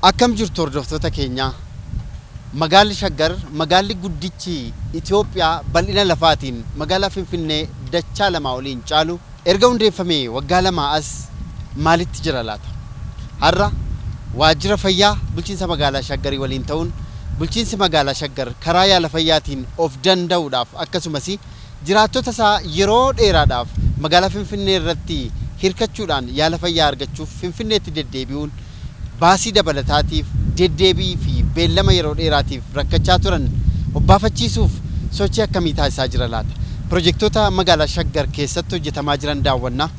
Akkam jirtu hordoftoota keenyaa? Magaalli Shaggar, magaalli guddichi Itoophiyaa bal'ina lafaatiin magaalaa Finfinnee dachaa lamaa oliin caalu, erga hundeeffamee waggaa 2 as maalitti jira laata? Har'a waajjira fayyaa bulchiinsa magaalaa Shaggarii waliin ta'uun bulchiinsi magaalaa Shaggar karaa yaala fayyaatiin of danda'uudhaaf, akkasumas jiraattota isaa yeroo dheeraadhaaf magaalaa Finfinnee irratti hirkachuudhaan yaala fayyaa argachuuf Finfinneetti deddeebi'uun baasii dabalataatiif, deddeebii fi beellama yeroo dheeraatiif rakkachaa turan obbaafachiisuuf sochii akkamii taasisaa jira laata? Pirojektoota magaalaa Shaggar keessatti hojjetamaa jiran daawwannaa,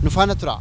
nu faana tura.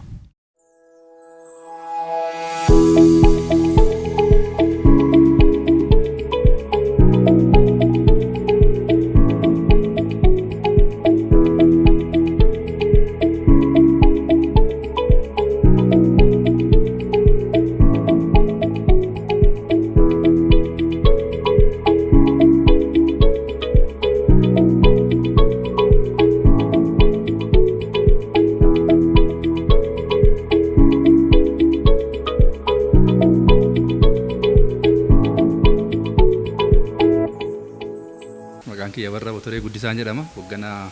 Maqaan kiyya Abarraa Botoree Guddisaan jedhama. Hoogganaa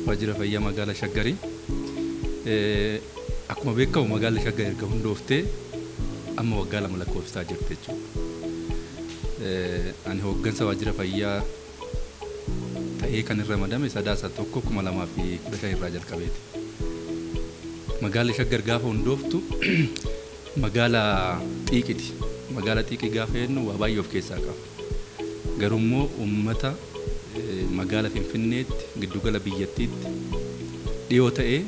Waajjira Fayyaa Magaalaa Shaggarii. Akkuma beekamu magaalli Shaggar erga hundooftee amma waggaa 2 lakkoofsisaa jirti jechuudha. Ani hooggansa waajjira fayyaa ta'ee kan irra ramadame Sadaasa 1, 2015 irraa jalqabeeti. Magaalli Shaggar gaafa hundooftu magaala xiiqiti. Magaala xiiqii gaafa jennu waa baay'ee of keessaa qaba. Garuu immoo uummata magaala Finfinneetti, giddugala biyyattiitti dhiyoo ta'ee,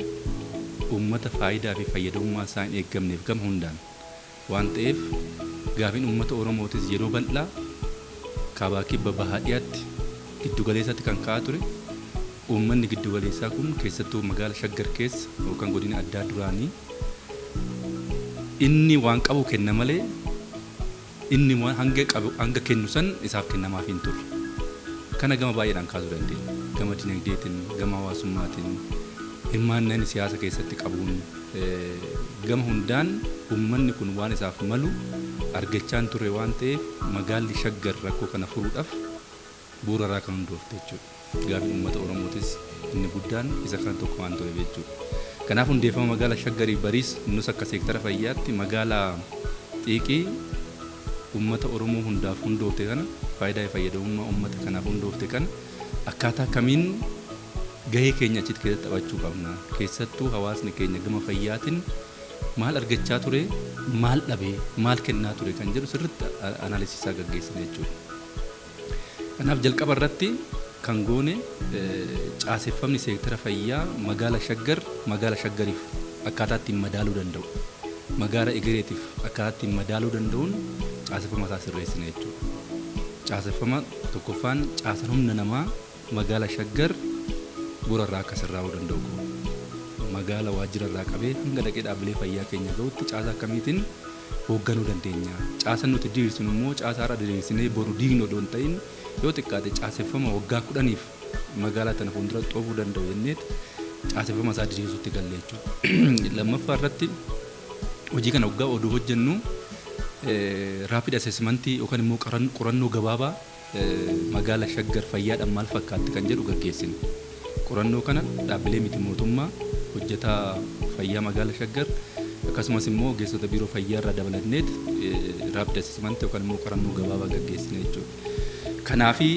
uummata faayidaa fi fayyadamummaa isaa hin eeggamneef gama hundaan waan ta'eef, gaafiin uummata Oromootis yeroo bal'aa kaabaa kibba, bahaa dhiyaatti, giddugaleessatti kan ka'aa ture. Uummanni giddugaleessaa kun keessattuu magaala Shaggar keessa yookaan godina addaa duraanii inni waan qabu kenna malee inni waan hanga qabu hanga kennu san isaaf kennamaaf hin turre. Kana gama baay'eedhaan kaasuu dandeenya. Gama dinagdeetiin, gama hawaasummaatiin, hirmaannaa inni siyaasa keessatti qabuun, gama hundaan uummanni kun waan isaaf malu argachaa hin turre waan ta'eef, magaalli Shaggar rakkoo kana furuudhaaf bu'uura irraa kan hundoofte jechuudha. Gaafiin uummata Oromootis inni guddaan isa kana tokko waan tureef jechuudha. Kanaaf hundeeffama magaala Shaggarii bariis nus akka seektara fayyaatti magaala xiiqii uummata Oromoo hundaaf hundoofte kana, faayidaa fi fayyadamummaa uummata kanaaf hundoofte kana, akkaataa kamiin gahee keenya achitti keessatti taphachuu qabna? Keessattuu hawaasni keenya gama fayyaatiin maal argachaa ture, maal dhabe, maal kennaa ture kan jedhu sirriitti analysis isaa gaggeessine jechuudha. Kanaaf jalqaba irratti kan goone, caaseffamni seektara fayyaa magaala Shaggar magaala Shaggariif akkaataa ittiin madaaluu danda'u, magaala egereetiif akkaataa ittiin madaaluu danda'uun caaseffama isaa sirreessine jechuudha. Caaseffama tokkoffaan caasaan humna namaa magaala Shaggar bu'uura irraa akka sirraa'uu danda'u goone. Magaala waajjira irraa qabee hanga dhaqee dhaabbilee fayyaa keenya gahutti caasaa akkamiitiin hoogganuu dandeenya? Caasaan nuti diriirsinu immoo caasaa har'a diriirsinee boru diignu odoo hin ta'in, yoo xiqqaate caaseffama waggaa 10f magaalaa tana fuuldura xoofuu danda'u jenneet caaseffama isaa diriirsuutti galle jechuudha. Lammaffaa irratti hojii kana waggaa oduu hojjennu rapid assessment yookaan immoo qorannoo gabaabaa magaala Shaggar fayyaadhaan maal fakkaatti kan jedhu gaggeessine. Qorannoo kana dhaabbilee miti mootummaa, hojjetaa fayyaa magaala Shaggar, akkasumas immoo ogeessota biiroo fayyaa irraa dabalanneet rapid assessment yookaan immoo qorannoo gabaabaa gaggeessine jechuudha. Kanaafi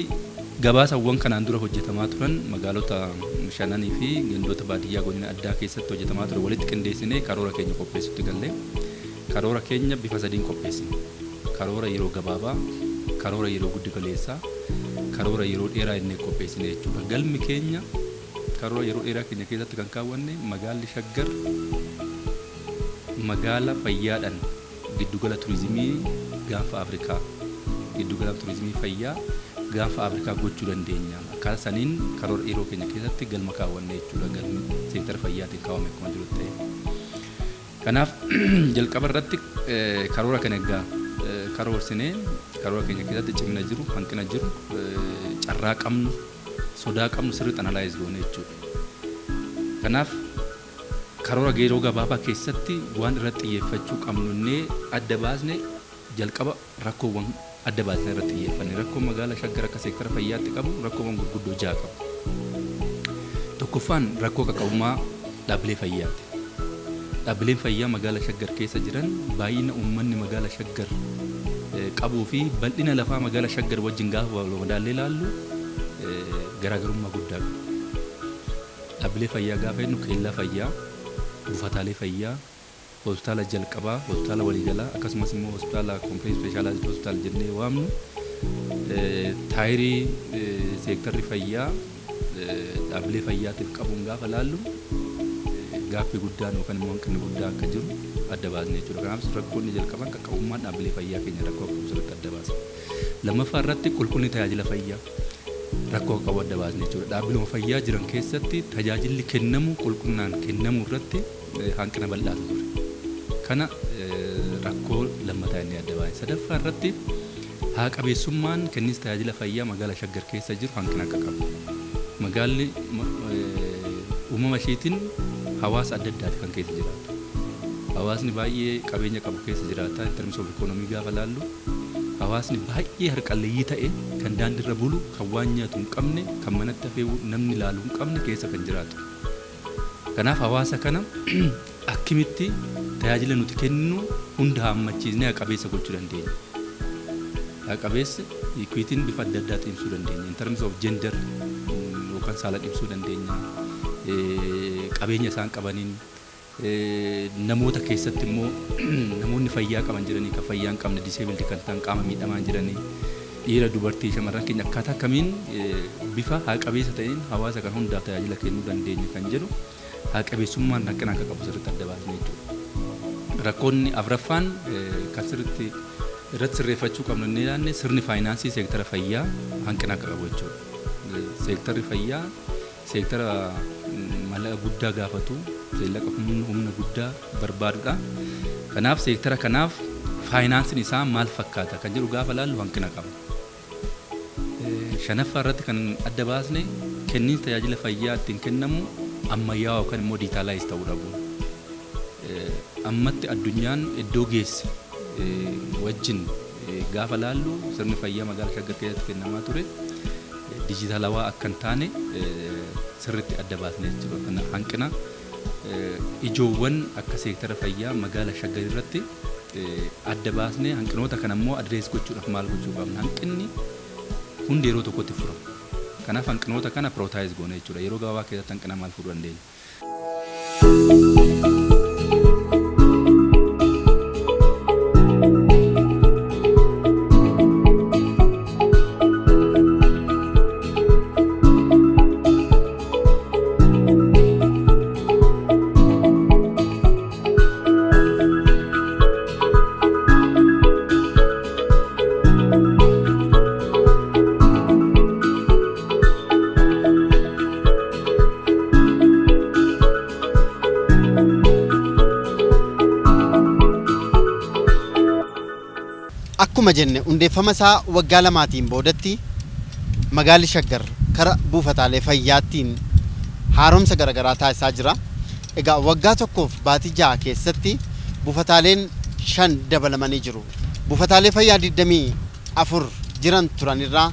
gabaasawwan kanaan dura hojjetamaa turan magaalota shananii fi gandoota baadiyyaa godina addaa keessatti hojjetamaa ture walitti qindeessinee karoora keenya qopheessutti galle. Karoora keenya bifa sadiin qopheessine. Karoora yeroo gabaabaa, karoora yeroo guddi galeessaa, karoora yeroo dheeraa jennee qopheessine jechuudha. Galmi keenya karoora yeroo dheeraa keenya keessatti kan kaawwanne magaalli Shaggar magaala fayyaadhaan giddugala turizimii gaanfa Afrikaa, giddugala turizimii fayyaa gaanfa Afrikaa gochuu dandeenya. Akkaataa saniin karoora yeroo keenya keessatti galma kaawwanne jechuudha. Galmi seektara fayyaatiin kaawwame akkuma jiru ta'e. Kanaaf jalqaba irratti karoora kana egaa karoorsinee, karoora keenya keessatti cimina jiru, hanqina jiru, carraa qabnu, sodaa qabnu sirriitti analyze goone jechuudha. Kanaaf karoora yeroo gabaabaa keessatti waan irratti xiyyeeffachuu qabnu innee adda baasne Jalqaba rakkoowwan adda baasnee irratti xiyyeeffanne. Rakkoon magaalaa Shaggar akka seektara fayyaatti qabu rakkoowwan gurguddoo ja'a qaba. Tokkoffaan rakkoo qaqqabummaa dhaabbilee fayyaati. Dhaabbileen fayyaa magaalaa Shaggar keessa jiran baay'ina uummanni magaalaa Shaggar qabuu fi bal'ina lafaa magaalaa Shaggar wajjin gaafa wal madaallee ilaallu garaagarummaa guddaa qaba. Dhaabbilee fayyaa gaafa jennu keellaa fayyaa, buufataalee fayyaa, hospitaala jalqabaa, hospitaala waliigalaa, akkasumas immoo hospitaala comprehensive specialized hospital jennee waamnu, tierii seektarri fayyaa dhaabbilee fayyaatiif qabuun gaafa laallu gaaffii guddaan yookaan immoo hanqinni guddaa akka jiru adda baasne jechuudha. Kanaaf rakkoonni jalqaban qaqqabummaan dhaabbilee fayyaa keenya rakkoo akka sirriitti adda baasne. Lammaffaa irratti qulqullinni tajaajila fayyaa rakkoo qabu adda baasne jechuudha. Dhaabbilee fayyaa jiran keessatti tajaajilli kennamu qulqullinaan kennamu irratti hanqina bal'aatu ture. Kana rakkoo lammataa inni adda baasne. Sadaffaa irratti haa qabeessummaan kenniinsa tajaajila fayyaa magaalaa Shaggar keessa jiru hanqina akka qabu. Magaalli uumama isheetiin hawaasa adda addaati kan keessa jiraatu. Hawaasni baay'ee qabeenya qabu keessa jiraata. In terms of economy gaafa laallu, hawaasni baay'ee harqalleeyyii ta'e, kan daandiirra bulu, kan waan nyaatu hin qabne, kan manatti hafee namni ilaalu hin qabne keessa kan jiraatu. Kanaaf hawaasa kana akkamitti tajaajila nuti kennu hunda hammachiisnee qabeessa gochuu dandeenya? Qabeessa equityn bifa adda addaatiin ibsuu dandeenya. In terms of gender yookaan saala ibsuu dandeenya. Qabeenya isaan qabaniin, namoota keessatti immoo namoonni fayyaa qaban jiranii, kan fayyaa hin qabne, disabled kan ta'an, qaama miidhamaan jiranii, dhiira, dubartii, shamarran keenya akkaataa kamiin bifa haa qabeessa ta'een hawaasa kan hundaaf tajaajila kennuu dandeenya kan jedhu, haa qabeessummaan hanqina akka qabu sirriitti adda baasne jechuudha. Rakkoonni afraffaan kan sirriitti irratti sirreeffachuu qabnu inni ilaalle sirni faayinaansii seektara fayyaa hanqina akka qabu jechuudha. Seektarri fayyaa seektara maallaqa guddaa gaafatu, maallaqa humna guddaa barbaadudha. Kanaaf seektara kanaaf faayinaansiin isaa maal fakkaata kan jedhu gaafa laallu hanqina qaba. Shanaffaa irratti kan adda baasne kenniinsa tajaajila fayyaa ittiin kennamu ammayyaawaa yookaan immoo digitalize ta'uu dhabu. Ammatti addunyaan iddoo geesse wajjin gaafa laallu sirni fayyaa magaalaa Shaggar keessatti kennamaa ture dijitaalawaa akka hin taane sirriitti adda baasne jechuudha. Kana hanqina ijoowwan akka seektara fayyaa magaalaa Shaggar irratti adda baasne. Hanqinoota kana immoo address gochuudhaaf maal gochuu qabna? Hanqinni hundi yeroo tokkotti furama. Kanaaf hanqinoota kana prioritize goone jechuudha. Yeroo gabaabaa keessatti hanqina maal furuu dandeenya? Akkuma jenne, hundeeffama isaa waggaa 2tiin boodatti magaalli Shaggar kara buufataalee fayyaattiin haaromsa garaagaraa taasisaa jira. Egaa waggaa 1f baatii 6 keessatti buufataaleen 5 dabalamanii jiru. Buufataalee fayyaa 24 jiran turanirraa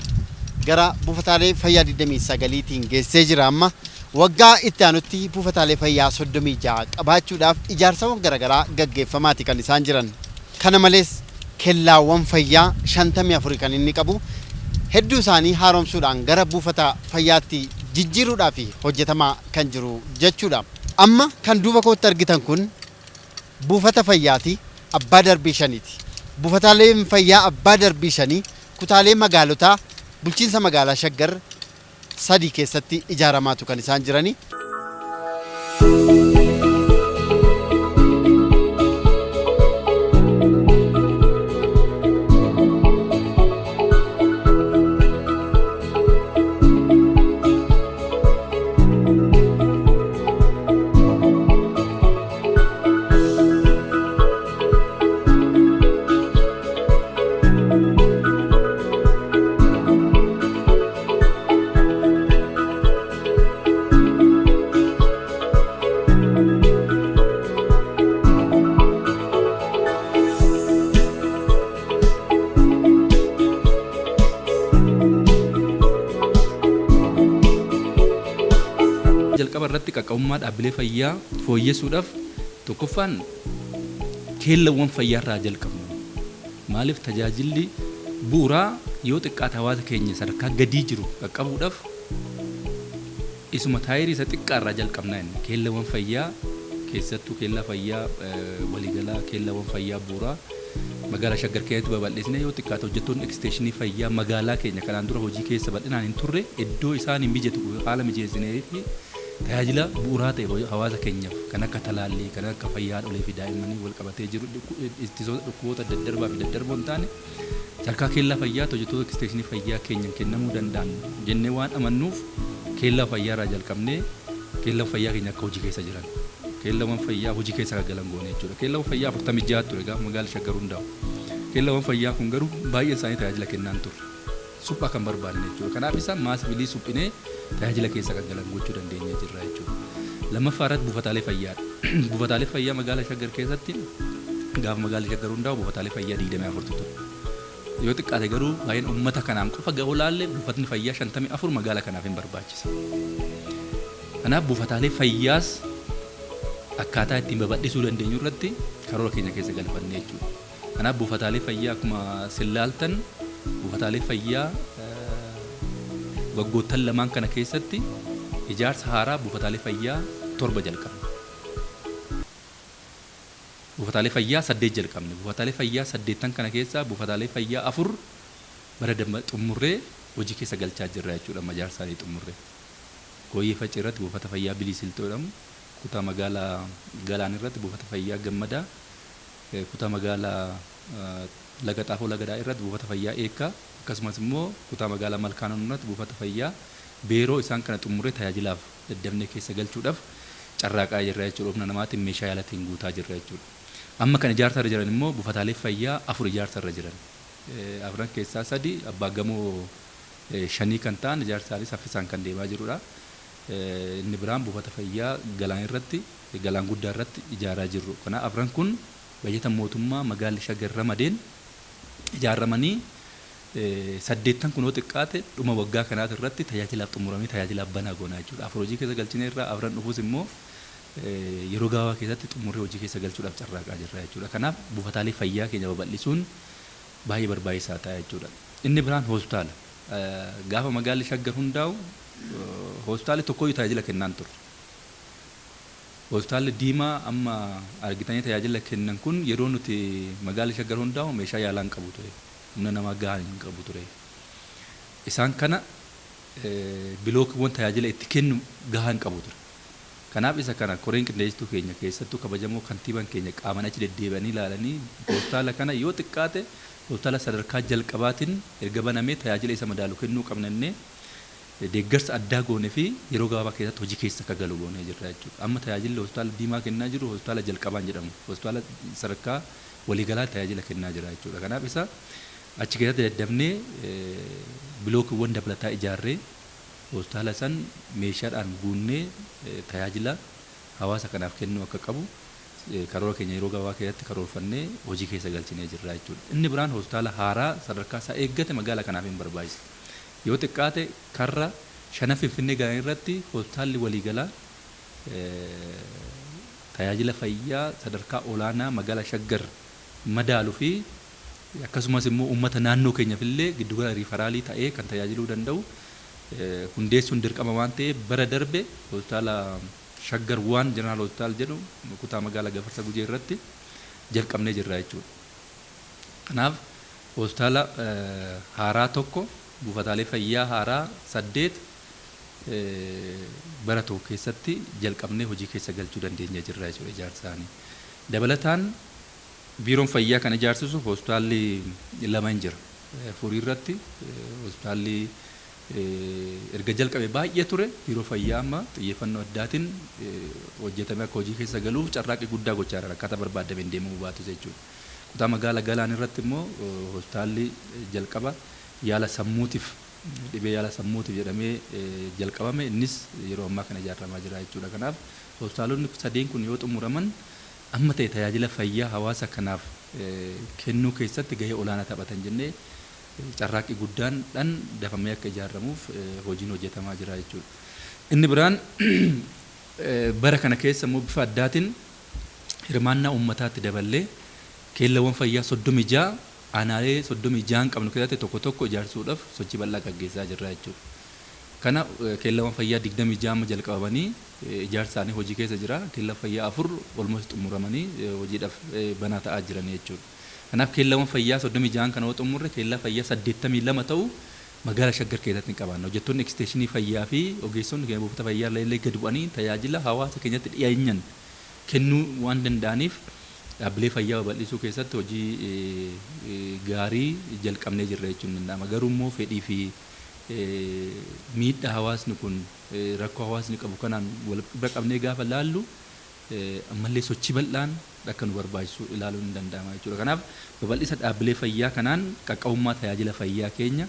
gara buufataalee fayyaa 29tiin geessee jira amma. Waggaa itti aanutti buufataalee fayyaa 36 qabaachuudhaaf ijaarsawwan garaagaraa gaggeeffamaati kan isaan jiran. Kana malees kellaawwan fayyaa 54 kan inni qabu hedduu isaanii haaromsuudhaan gara buufata fayyaatti jijjiiruudhaaf hojjetamaa kan jiru jechuudha. Amma kan duuba kootti argitan kun buufata fayyaati abbaa darbii shaniiti. Buufataaleen fayyaa abbaa darbii shanii kutaalee magaalotaa bulchiinsa magaalaa Shaggar sadii keessatti ijaaramaatu kan isaan jirani. irratti qaqqabummaa dhaabbilee fayyaa fooyyessuudhaaf tokkoffaan keellawwan fayyaarraa jalqabnu. Maaliif tajaajilli bu'uuraa yoo xiqqaate hawaasa keenya sadarkaa gadii jiru qaqqabuudhaaf isuma taayirii isa xiqqaarraa jalqabnaa inni keellawwan fayyaa keessattuu keellaa fayyaa waliigalaa keellawwan fayyaa bu'uuraa magaalaa Shaggar keessatti babal'isnee yoo xiqqaate hojjettoonni eksteeshinii fayyaa magaalaa keenya kanaan dura hojii keessa bal'inaan hin turre iddoo isaan hin mijatu haala mijeessinee fi tajaajila bu'uuraa ta'e hawaasa keenyaaf kan akka talaallii kan akka fayyaa haadholii fi daa'immanii wal qabatee jiru ittisoota dhukkuboota daddarbaa fi daddarboo hin taane sadarkaa keellaa fayyaa hojjettoota eksteeshinii fayyaa keenyaan kennamuu danda'an jennee waan amannuuf keellaa fayyaarraa jalqabnee keellaa fayyaa keenya akka hojii keessa jiran keellawwan fayyaa hojii keessa akka galan goone jechuudha. Keellawwan fayyaa 46 ture gaafa magaalli Shaggar hundaa'u. Keellawwan fayyaa kun garuu baay'een isaanii tajaajila kennaan turre. Suphaa kan barbaanne jechuudha. Kanaaf isaan maasifilii suphinee tajaajila keessa kan galan gochuu dandeenyee jirra jechuudha. Lammaffaa irratti buufataalee fayyaadha. Buufataalee fayyaa magaalaa Shaggar keessatti gaafa magaalli Shaggar hundaa'u buufataalee fayyaa 24 ture. Yoo xiqqaate garuu baay'een uummata kanaan qofa ga'uu laalle buufatni fayyaa 54 magaalaa kanaaf hin barbaachisa. Kanaaf buufataalee fayyaas akkaataa ittiin babal'isuu dandeenyu irratti karoora keenya keessa galfanne jechuudha. Kanaaf buufataalee fayyaa akkuma sillaaltan buufataalee fayyaa waggoottan lamaan kana keessatti ijaarsa haaraa buufataalee fayyaa 7 jalqabne. Buufataalee fayyaa 8 jalqabne. Buufataalee fayyaa 8 kana keessaa buufataalee fayyaa 4 bara xumurree hojii keessa galchaa jirra jechuudha amma ijaarsa isaanii xumurree. Gooyyee Faccii irratti buufata fayyaa Biliisiltoo jedhamu, kutaa magaalaa Galaan irratti buufata fayyaa Gammadaa, kutaa magaalaa Laga Xaafoo Lagadaa irratti buufata fayyaa Eekkaa, akkasumas immoo kutaa magaalaa Malkaanoon irratti buufata fayyaa Beeroo isaan kana xumurree tajaajilaaf daddafnee keessa galchuudhaaf carraaqaa jirra jechuudha. Humna namaatiin meeshaa yaalatiin guutaa jirra jechuudha. Amma kan ijaarsa irra jiran immoo buufataalee fayyaa 4 ijaarsa irra jiran. 4 keessaa 3 abbaa gamoo 5 kan ta'an ijaarsa isaanii saffisaan kan deemaa jirudha. Inni biraan buufata fayyaa Galaan irratti Galaan guddaa irratti ijaaraa jirru. Kanaaf 4 kun bajata mootummaa magaalli Shaggar ramadeen ijaaramanii 8 kun yoo xiqqaate dhuma waggaa kanaati irratti tajaajilaaf xumuramee tajaajilaaf banaa goonaa jechuudha. 4 hojii keessa galchinee irraa 4 dhufuus immoo yeroo gabaabaa keessatti xumurree hojii keessa galchuudhaaf carraaqaa jirra jechuudha. Kanaaf buufataalee fayyaa keenya babal'isuun baay'ee barbaachisaa ta'a jechuudha. Inni biraan hospitaala. Gaafa magaalli Shaggar hundaa'u hospitaalli tokkoyyuu tajaajila kennaan turre. Hospitaalli Diimaa amma argitanii tajaajila kennan kun yeroo nuti magaalli Shaggar hundaa'u meeshaa yaalaa hin qabu ture. Humna namaa gahaa hin qabu ture. Isaan kana bilookiiwwan tajaajila itti kennu gahaa hin qabu ture. Kanaaf isa kana koreen qindeessituu keenya keessattuu kabajamoo kantiibaan keenya qaamaan achi deddeebi'anii ilaalanii hospitaala kana yoo xiqqaate hospitaala sadarkaa jalqabaatiin erga banamee tajaajila isa madaalu kennuu qabna jennee deeggarsa addaa goone fi yeroo gabaabaa keessatti hojii keessa akka galu goonee jirra jechuudha. Amma tajaajilli hospitaala Diimaa kennaa jiru hospitaala jalqabaan jedhamu. Hospitaala sadarkaa waliigalaa tajaajila kennaa jira jechuudha. Kanaaf isa achi keessatti daddafnee bilookiiwwan dabalataa ijaarree hospitaala san meeshaadhaan guunnee tajaajila hawaasa kanaaf kennuu akka qabu karoora keenya yeroo gabaabaa keessatti karoorfannee hojii keessa galchinee jirra jechuudha. Inni biraan hospitaala haaraa sadarkaa isaa eeggate magaalaa kanaaf hin barbaachisa. Yoo xiqqaate karra 5 Finfinnee galan irratti hospitaalli waliigalaa tajaajila fayyaa sadarkaa olaanaa magaalaa Shaggar madaalu fi akkasumas immoo uummata naannoo keenyaaf illee giddugala riifaraalii ta'ee kan tajaajiluu danda'u hundeessuun dirqama waan ta'eef bara darbe hospitaala Shaggar 1 Jeneraal Hospitaal jedhu kutaa magaalaa Gafarsa Gujee irratti jalqabnee jirra jechuudha. Kanaaf hospitaala haaraa tokko buufataalee fayyaa haaraa 8 bara tokko keessatti jalqabnee hojii keessa galchuu dandeenya jirra jechuudha ijaarsa isaanii. Dabalataan biiroon fayyaa kan ijaarsisu hospitaalli 2 hin jira. Furii irratti hospitaalli erga jalqabe baay'ee ture biiroo fayyaa amma xiyyeeffannoo addaatiin hojjetamee akka hojii keessa galuuf carraaqqii guddaa gochaa jira akkaataa barbaadameen deemuu baatu jechuudha. Kutaa magaalaa Galaan irratti immoo hospitaalli jalqaba yaala sammuutiif dhibee yaala sammuutiif jedhamee jalqabame innis yeroo ammaa kana ijaaramaa jira jechuudha. Kanaaf hospitaalonni 3 kun yoo xumuraman amma ta'e tajaajila fayyaa hawaasa kanaaf kennuu keessatti gahee olaanaa taphatan jennee carraaqqii guddaan dhan dafamee akka ijaaramuuf hojiin hojjetamaa jira jechuudha. Inni biraan Bara kana keessa immoo bifa addaatiin hirmaannaa uummataatti daballee keellawwan fayyaa 36 aanaalee 36 qabnu keessatti tokko tokko ijaarsuudhaaf sochii bal'aa gaggeessaa jirra jechuudha. Kana keellawwan fayyaa 26 amma jalqabamanii ijaarsa isaanii hojii keessa jira. Keella fayyaa 4 almost xumuramanii hojiidhaaf banaa ta'aa jiran jechuudha. Kanaaf keellawwan fayyaa 36 kana yoo xumurre keellaa fayyaa 82 ta'u magaalaa Shaggar keessatti ni qabaanna. Hojjettoonni eksteeshinii fayyaa fi ogeessonni keenya buufata fayyaa illee gad bu'anii tajaajila hawaasa keenyatti dhiyeenyan kennuu waan danda'aniif dhaabbilee fayyaa babal'isuu keessatti hojii gaarii jalqabnee jirra jechuun danda'ama. Garuu immoo fedhii fi miidhaa hawaasni kun rakkoo hawaasni qabu kanaan wal bira qabnee gaafa laallu ammallee sochii bal'aan akka nu barbaachisu ilaaluun ni danda'ama jechuudha. Kanaaf babal'isa dhaabbilee fayyaa kanaan qaqqabummaa tajaajila fayyaa keenya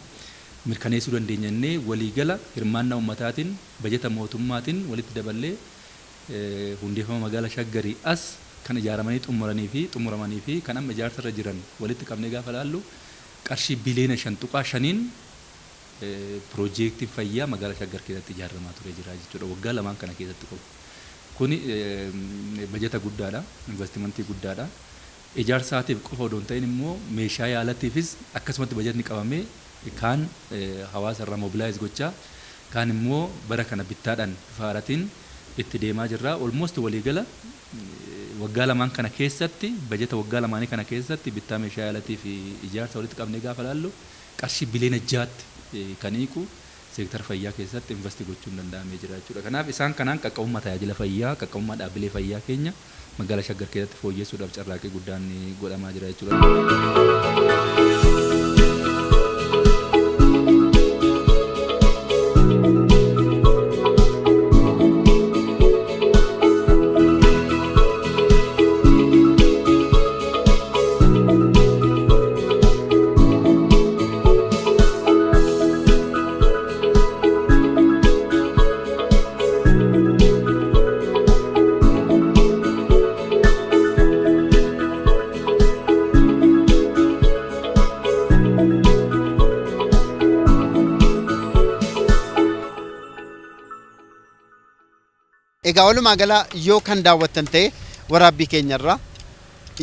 mirkaneessuu dandeenya jennee waliigala hirmaannaa uummataatiin bajeta mootummaatiin walitti daballee hundeeffama magaalaa Shaggarii as kan ijaaramanii xumuramanii fi kan amma ijaarsarra jiran walitti qabnee gaafa laallu qarshii biliyoona 5.5n piroojeektiin fayyaa magaalaa Shaggar keessatti ijaaramaa ture jira jechuudha. Waggaa lamaan kana keessatti qofa. Kuni bajeta guddaadha, investimentii guddaadha. Ijaarsaatiif qofa odoo hin ta'in immoo meeshaa yaalatiifis akkasumatti bajetni qabamee kaan hawaasa irraa mobilaayiz gochaa kaan immoo bara kana bittaadhaan bifa haaraatiin itti deemaa jirra. Almost waliigala waggaa lamaan kana keessatti bajeta waggaa lamaanii kana keessatti bittaa meeshaa yaalatii fi ijaarsa walitti qabnee gaafa laallu qarshii biliyoona 6tti kan hiiku seektara fayyaa keessatti investi gochuun danda'amee jira jechuudha. Kanaaf isaan kanaan qaqqabummaa tajaajila fayyaa, qaqqabummaa dhaabbilee fayyaa keenya magaalaa Shaggar keessatti fooyyessuudhaaf carraaqqii guddaan godhamaa jira jechuudha. Egaa walumaa gala yoo kan daawwattan ta'e waraabbii keenyarraa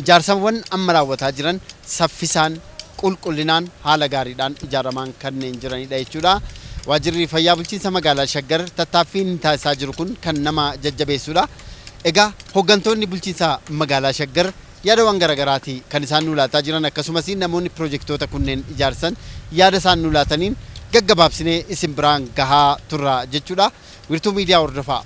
ijaarsawwan amma raawwataa jiran saffisaan qulqullinaan haala gaariidhaan ijaaramaan kanneen jiranidha jechuudha. Waajjirri fayyaa bulchiinsa magaalaa Shaggar tattaaffiin taasisaa jiru kun kan nama jajjabeessudha. Egaa hooggantoonni bulchiinsa magaalaa Shaggar yaadawwan garaagaraatii kan isaan nu laataa jiran akkasumas namoonni piroojeektoota kunneen ijaarsan yaada isaan nu laataniin gaggabaabsinee isin biraan gahaa turra jechuudha. Wiirtuu miidiyaa hordofaa.